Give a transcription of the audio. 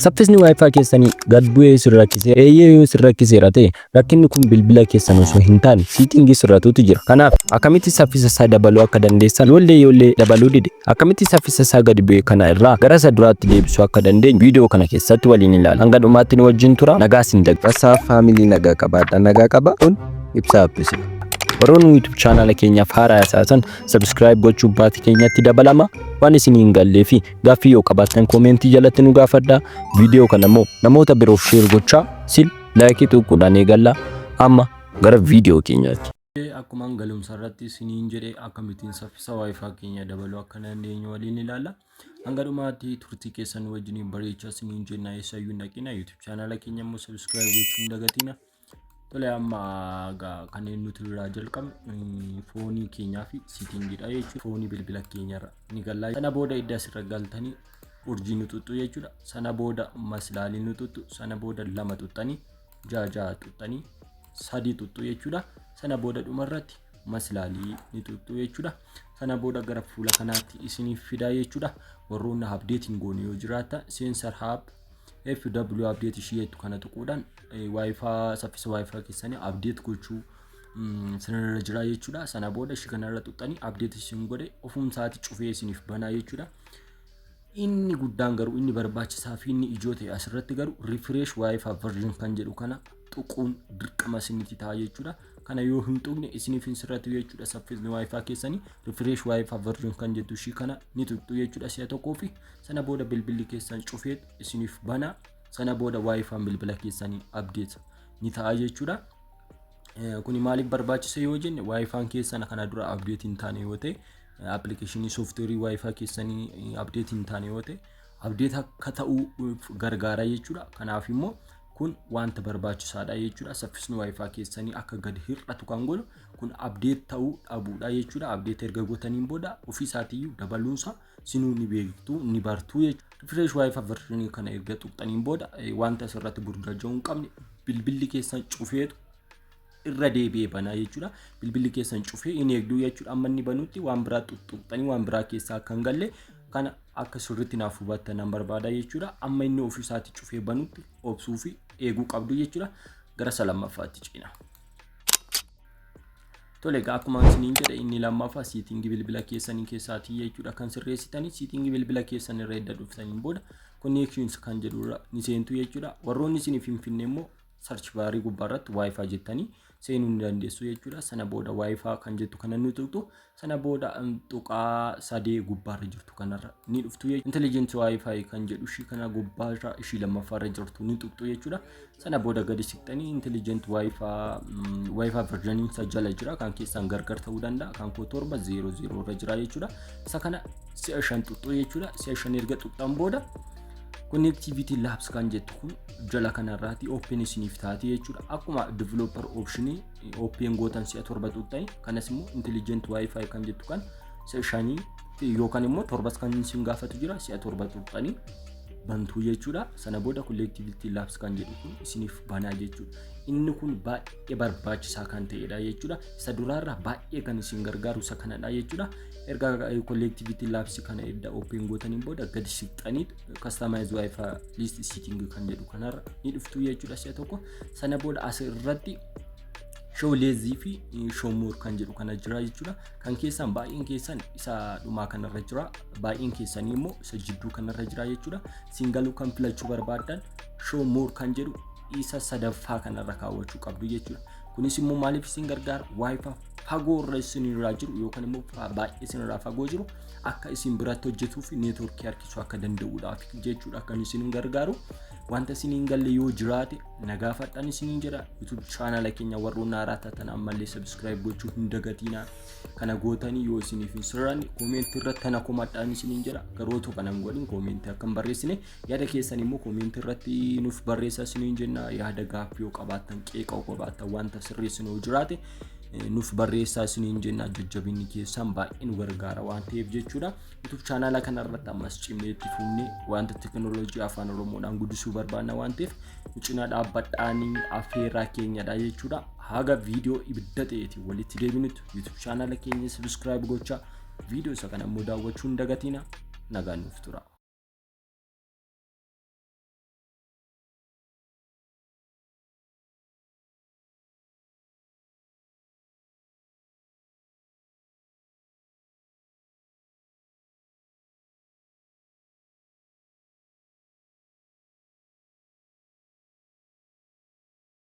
Saffisni WiFi keessanii gad bu'ee isin rakkisee? Eeyyee, yoo isin rakkiseera ta'e, rakkinni kun bilbila keessan osoo hin taane setting sirratuutu jira. Kanaaf akkamitti saffisa isaa dabaluu akka dandeessan, yoollee dabaluu dide akkamitti saffisa isaa gadi bu'e kana irraa gara isa duraatti deebisuu akka dandeenyu viidiyoo kana keessatti waliin ilaala. Hanga dhumaatti nu wajjin tura. Nagaa isin dag. Rasaa family, nagaa qabaadha. Nagaa qaba. Kun Ibsaa Appisi. Warroonni YouTube channel keenyaaf haaraa taatan subscribe gochuun maatii keenyatti dabalama. Waan isin hin gallee fi gaaffii yoo qabaattan comment jalatti nu gaafadhaa. Viidiyoo kana immoo namoota biroof share gochaa sil like tuquudhaan eegalla. Amma gara viidiyoo keenyaatti. Akkuma galumsa irratti isiniin jedhe, akkamittiin saffisa WiFi keenya dabaluu akka dandeenyu waliin ilaalla. Hanga dhumaatti turtii keessan wajjiniin bareechaa isiniin jenna, eessayyuu hin dhaqina. YouTube channel keenya immoo subscribe gochuu hin dagatina. Tole, amma egaa kanneen nuti irraa jalqabnu phone keenyaa fi settingiidha jechuudha. Phone bilbila keenyarra ni gallaa. Sana booda idda asirra galtanii urjii nu xuxxu jechuudha. Sana booda maslaalii nu xuxxu. Sana booda lama xuxxanii, ja'a ja'a xuxxanii, sadii xuxxu jechuudha. Sana booda dhumarratti maslaalii ni xuxxu jechuudha. Sana booda gara fuula kanaatti isiniif fidaa jechuudha. Warroonni update hin goone yoo jiraata, Sensor Hub FW update ishii jettu kana tuquudhaan WiFi, saffisa WiFi keessanii update gochuu sanarra jira jechuudha. Sana booda ishii kanarra tuqxanii update isin godhe ofuun isaati cufee isiniif banaa jechuudha. Inni guddaan garuu, inni barbaachisaa fi inni ijoo ta'e asirratti garuu, refresh WiFi version kan jedhu kana tuquun dirqama isinitti ta'a jechuudha. Kana yoo hin tuqne isiniif hin sirratu jechuudha saffisni WiFi keessanii. Refresh WiFi version kan jettu ishii kana ni tuqxu jechuudha si'a tokkoo fi sana booda bilbilli keessan cufee isiniif bana. Sana booda WiFi bilbila keessanii update ni ta'a jechuudha. Kuni maaliif barbaachisa yoo jenne, WiFi keessan kana dura update hin taane yoo ta'e, application software WiFi keessanii update hin taane yoo ta'e, update akka ta'uu gargaara jechuudha. Kanaaf immoo kun wanta barbaachisaadha jechuudha. Saffisni WiFi keessanii akka gadi hir'atu kan godhu kun update ta'uu dhabuudha jechuudha. Update erga gootaniin booda ofii isaatiiyyuu dabaluunsa sinuu ni beektu, ni bartu jechuudha. Refresh WiFi version kana erga tuqxaniin booda, wanta asirratti burjaaja'uu hin qabne, bilbilli keessan cufeetu irra deebi'ee banaa jechuudha. Bilbilli keessan cufee hin eegduu jechuudha. Amma inni banutti waan biraa xuxuqxanii waan biraa keessaa akka hin galle kana akka sirriitti naaf hubattan nan barbaada jechuudha. Amma inni ofii isaatti cufee banutti obsuu fi eeguu qabdu jechuudha. Gara isa lammaffaatti ceena. Tole egaa, akkuma isiniin jedhe, inni lammaffaa setting bilbila keessanii keessaatii jechuudha kan sirreessitanii. Setting bilbila keessan irra edda dhuftaniin booda connections kan jedhurra ni seentu jechuudha. Warroonni isiniif hin finne immoo search bar gubbaarratti WiFi jettanii seenuu ni dandeessu jechuudha. Sana booda WiFi kan jettu kana ni tuqxu. Sana booda tuqaa sadee gubbaarra jirtu kanarra ni dhuftu jechuudha. Intelligent WiFi kan jedhu ishii kana gubbaarra ishii lammaffaarra jirtu ni tuqxu jechuudha. Sana booda gadi siqxanii intelligent WiFi, WiFi versioniin isa jala jira, kan keessaan gargar ta'uu danda'a. Kan koo 7.0.0 irra jira jechuudha. Isa kana si'a shan tuqxu jechuudha. Si'a shan erga tuqxan booda connectivity labs kan jettu kun jala kanarraati open isiniif taati jechuudha. Akkuma developer option open gootan si'a torba tuqxani, kanas immoo intelligent WiFi kan jettu kan si'a shanii yookaan immoo torbas kan isin gaafatu jira, si'a torba tuqxanii bantuu jechuudha. Sana booda connectivity labs kan jedhu kun isiniif banaa jechuudha. Inni kun baay'ee barbaachisaa kan ta'edha jechuudha. Isa duraarraa baay'ee kan isin gargaaru isa kanadha jechuudha. Erga connectivity labs kana edda open gootaniin booda gadi siqxanii customize WiFi list setting kan jedhu kanarra ni dhuftu jechuudha si'a tokko. Sana booda as irratti show less fi show more kan jedhu kana jira jechuudha. Kan keessan baay'een keessan isa dhumaa kanarra jira. Baay'een keessanii immoo isa jidduu kanarra jira jechuudha. Singaluu kan filachuu barbaaddan show more kan jedhu isa sadaffaa kanarra kaawwachuu qabdu jechuudha. Kunis immoo maaliif isin gargaara? WiFi fagoo irra isinirraa jiru yookaan immoo baay'ee isinirraa fagoo jiru akka isin biratti hojjetuu fi network harkisuu akka danda'uudhaaf jechuudha kan isin gargaaru. Wanta isin hin galle yoo jiraate na gaafadhaan isiniin jedha. YouTube channel keenya warroonni haaraa taatan ammallee subscribe gochuu hin dagatinaa. Kana gootanii yoo isiniif hin sirranne comment irratti na komadhaan isiniin jedha. Garuu otoo kana hin godhin comment akka hin barreessine, yaada keessan immoo comment irratti nuuf barreessaa isiniin jenna. Yaada gaaffii yoo qabaattan, qeeqa yoo qabaattan, wanta sirreessinu yoo jiraate nuuf barreessaa isiniin jenna. Jajjabinni keessan baay'ee nu gargaara waan ta'eef jechuudha. YouTube channel kanarratti ammas cimnee itti fufnee wanta teekinooloojii afaan Oromoodhaan guddisuu barbaanna waan ta'eef nu cinaa dhaabbadhaanii affeerraa keenyadha jechuudha. Haga viidiyoo ibidda ta'eetiin walitti deebinutti YouTube channel keenya subscribe gochaa, viidiyoo isa kana immoo daawwachuu hin dagatina. Nagaan nuuf tura.